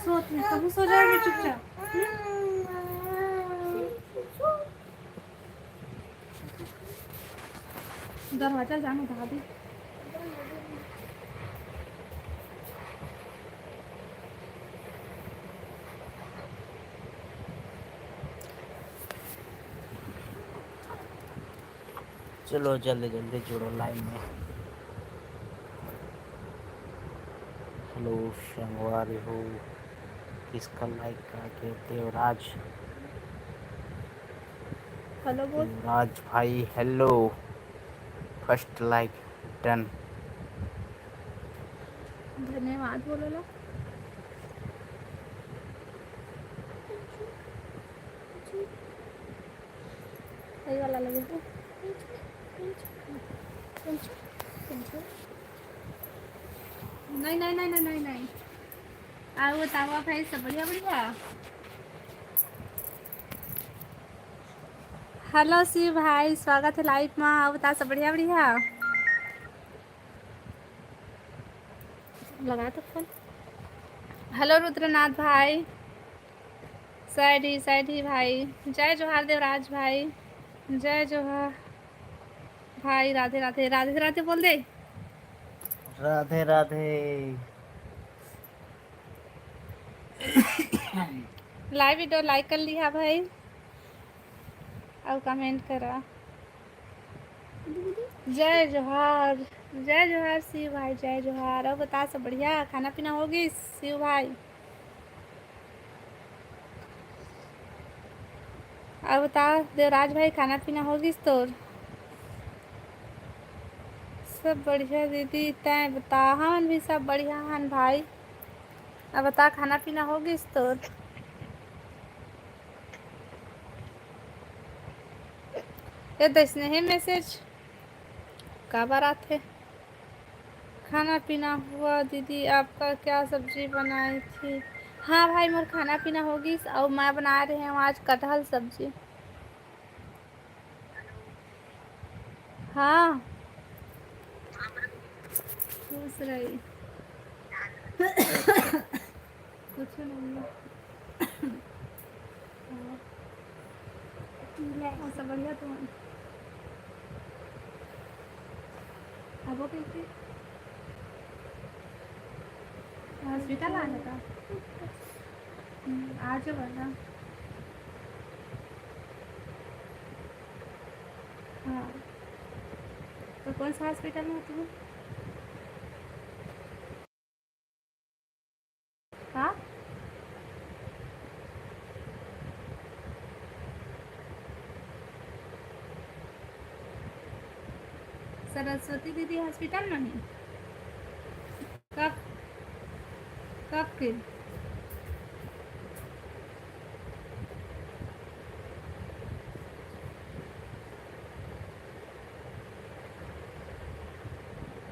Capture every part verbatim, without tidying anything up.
सोच में, तब सो जाएगी चुपचाप। दरवाजा जानो भाभी। चलो जल्दी जल्दी जुड़ो लाइन में। हेलो संगवारी हो, किसका लाइक का के देवराज? हेलो बोल। देवराज भाई हेलो, फर्स्ट लाइक डन। धन्यवाद बोलो ला। सही वाला लगे तो। नहीं, नहीं, नहीं, नहीं, नहीं, नहीं। आओ बताओ भाई, सब बढ़िया, बढ़िया। हेलो शिव भाई, स्वागत है लाइव में। आओ बता, सब बढ़िया, बढ़िया। लगा तो फोन। हेलो रुद्रनाथ भाई, सैडी, सैडी भाई, जय जोहार देवराज भाई, जय जोहार भाई, राधे राधे, राधे राधे बोल दे। राधे राधे। लाइव वीडियो लाइक कर लिहा भाई, अउ कमेंट करा। जय जोहार, जय जोहार शिव भाई, जय जोहार। अउ बता, सब बढ़िया? खाना पीना हो गिस शिव भाई? अउ बता देवराज भाई, खाना पीना हो गिस तोर? सब बढ़िया दीदी, तैं बता? हमन भी सब बढ़िया हन भाई। अब बता, खाना पीना हो गिस तोर? ये तो स्नेही मैसेज काबर आथे? खाना पीना हुआ दीदी, आपका क्या सब्जी बनाई थी? हाँ भाई, मोर खाना पीना हो गिस, अउ मैं बनाए रहे हूँ आज कटहल सब्जी। हाँ, खुश रही। कुछ नहीं। हाँ। और सब बढ़िया तुम? अब वो कैसे? हॉस्पिटल आ जाता। हम्म, आ जाओ ना। हाँ, तो कौन सा हॉस्पिटल में हो तुम? हाँ, सरस्वती दीदी हॉस्पिटल में है। कब, कब के?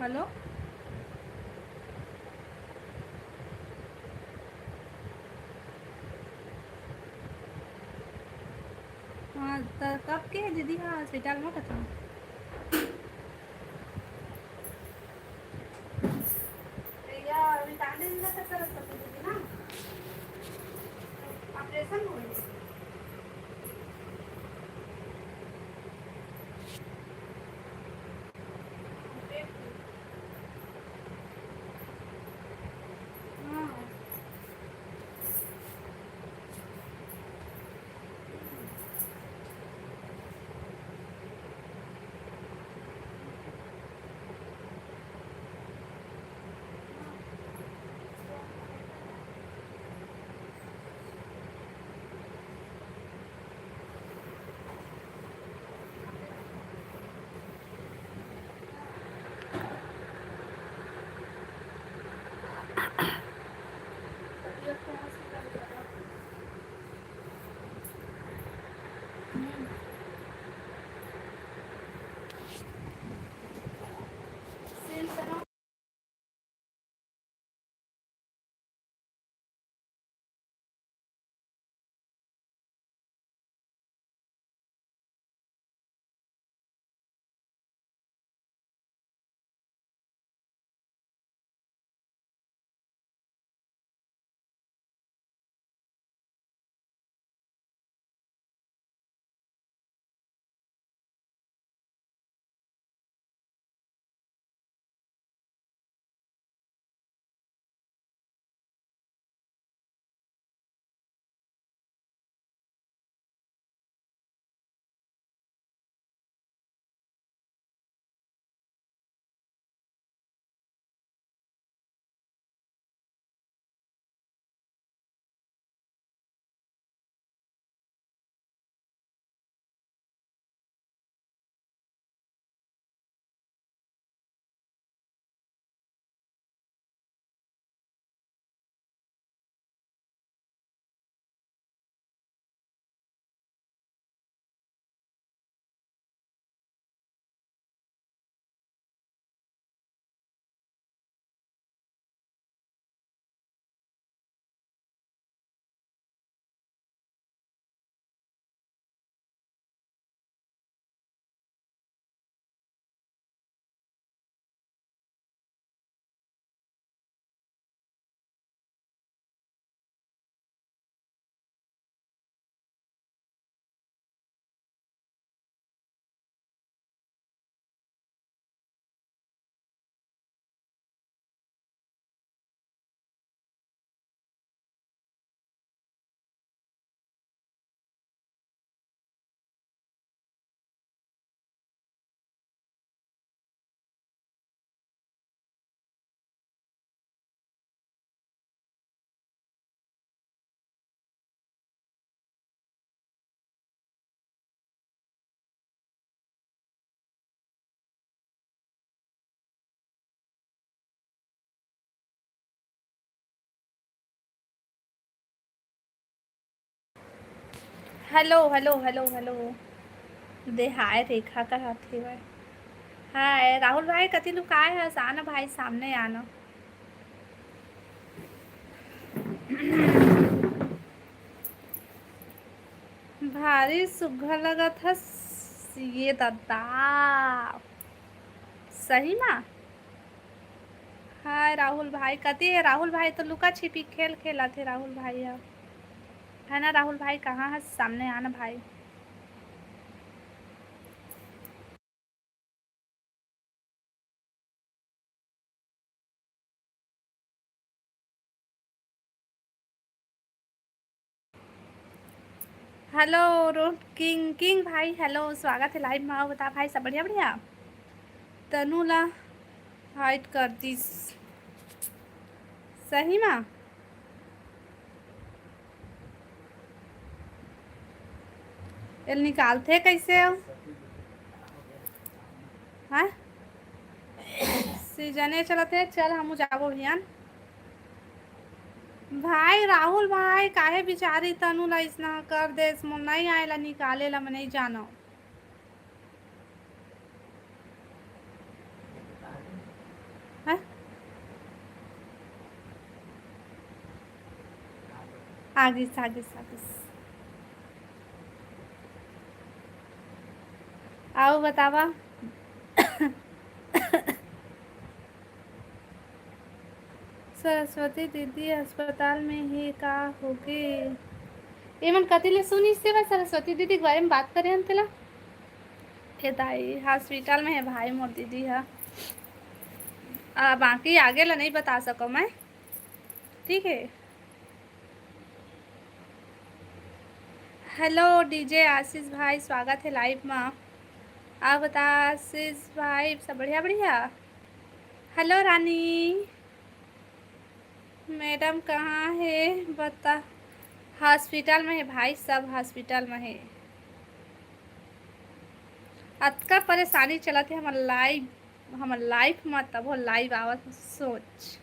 हेलो, हाँ, त कब के है दीदी? हाँ, हॉस्पिटल में कथा। भैया, अभी कांदे नहीं ना कथा रखा था दीदी ना, ऑपरेशन हो गया। Hello, hello, hello, hello. दे हाय रेखा का हाथ हे भाई। हाय राहुल भाई, कति लुकाय हस? आना भाई, सामने आना। भारी सुग्घर लगत हस ये ददा। सही मा? हाय राहुल भाई, कति हे? राहुल भाई तो लुका छिपी खेल खेलत हे राहुल भाई ह। है ना राहुल भाई, कहाँ हस? सामने आना भाई। हेलो रोड किंग, किंग भाई, हेलो, स्वागत हे लाइव मा। अउ बता भाई, सब बढ़िया, बढ़िया? तनु ला हाइड कर दिस। सही मा? एल निकालथे कैसे हो? हाँ? सीजने चलत हे, चल हमू जाबो भियान। भाई राहुल भाई, काहे बिचारी तनु ला इसना कर देस? मोर नई आए ला निकाले ला, मैं नई जानो। हैं? आगिस, आगिस, आगिस। अउ बतावा। सरस्वती दीदी अस्पताल में हे का होगे? एमन कति ले सुनिस तेला, सरस्वती दीदी के बारे में बात करे हन तेला। ए दाई, हॉस्पिटल में हे भाई मोर दीदी ह। आ, बाकी आगे ला नहीं बता सको मैं, ठीक है। हेलो डीजे आशीष भाई, स्वागत है लाइव मा। आप बता आशीष भाई, सब बढ़िया, बढ़िया? हेलो रानी। मैडम कहाँ हे बता? हॉस्पिटल में हे भाई, सब हॉस्पिटल में हे। अतका परेशानी चलत हे हमर लाइफ, हमर लाइफ में, तब वो लाइव आवत हे, सोच।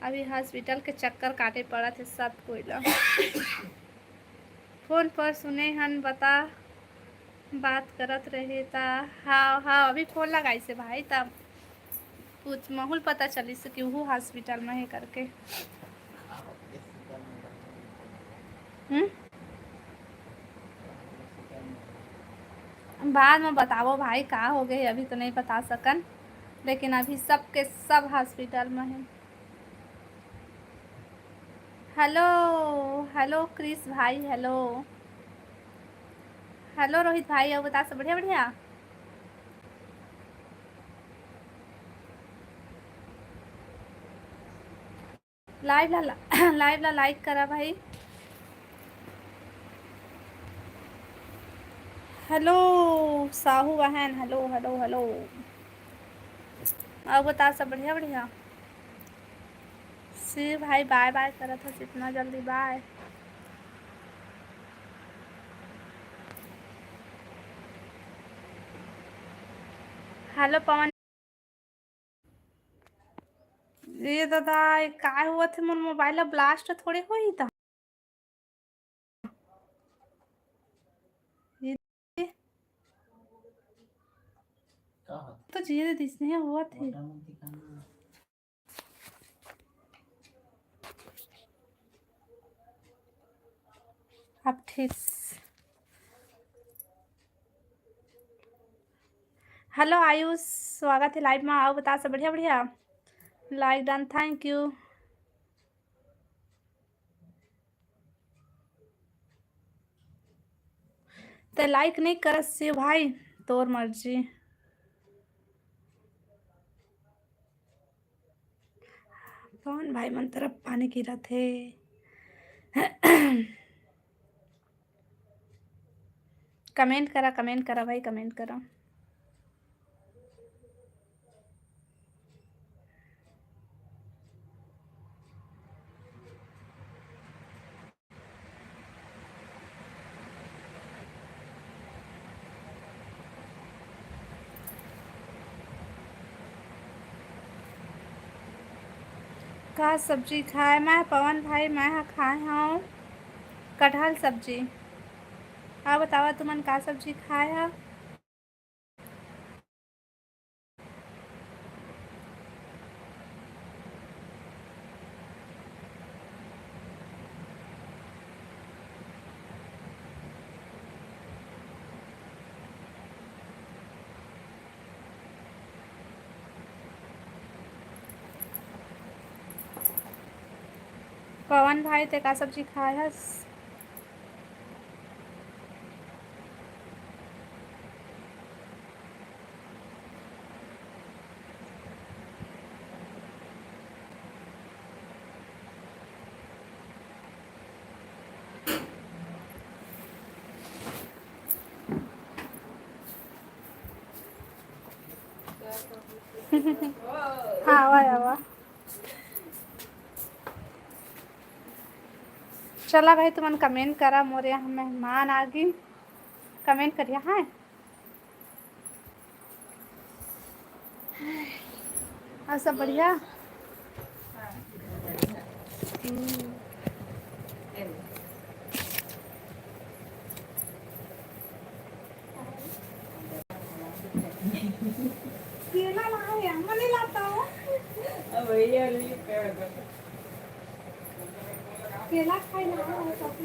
अभी हॉस्पिटल के चक्कर काटे पड़त हे सब कोई ला। फोन पर सुने हन, बता बात करत रहे ता। हाँ, हाँ, अभी फोन लगाइस हे भाई, तब कुछ माहौल पता चलिस कि वो हॉस्पिटल में हे करके। हम्म? बाद में बतावो भाई, का हो गए, अभी तो नहीं बता सकन, लेकिन अभी सबके सब हॉस्पिटल में हे। हेलो, हेलो क्रिस भाई, हेलो। हेलो रोहित भाई, अउ बता, सब बढ़िया, बढ़िया? लाइव ला, लाइव ला लाइक करा भाई। हेलो साहू बहन, हेलो, हेलो, हेलो। अउ बता, सब बढ़िया, बढ़िया? शिव भाई बाय बाय करत हस, इतना जल्दी बाय? हेलो पवन। ये दादा, ये काय होवत हे? मोर मोबाइल ला ब्लास्ट थोड़े होही त। ये तो धीरे धीरे नहीं होवत हे। अब ठीक। हेलो आयुष, स्वागत हे लाइव मा। अउ बता, सब बढ़िया, बढ़िया? Like done, thank you। ते लाइक नहीं करस शिव भाई, तोर मर्जी। पवन भाई मन तरफ पानी गिरत हे। कमेंट करा, कमेंट करा भाई, कमेंट करा। का सब्जी खाए? मैं पवन भाई, मैं ह खाए हव कटहल सब्जी। का बतावा तुमन का सब्जी खाय हा? पवन भाई, ते का सब्जी खाय हस? हाँ, आवा, आवा। चला भाई, तुमन comment करा, मोर यहाँ मेहमान आ गिन। Comment करिया, हाँ। और सब बढ़िया? हम्म। केला लाए, हम नहीं लाता हूँ। अब भैया नहीं कर दो। केला खाई ना, हम सब।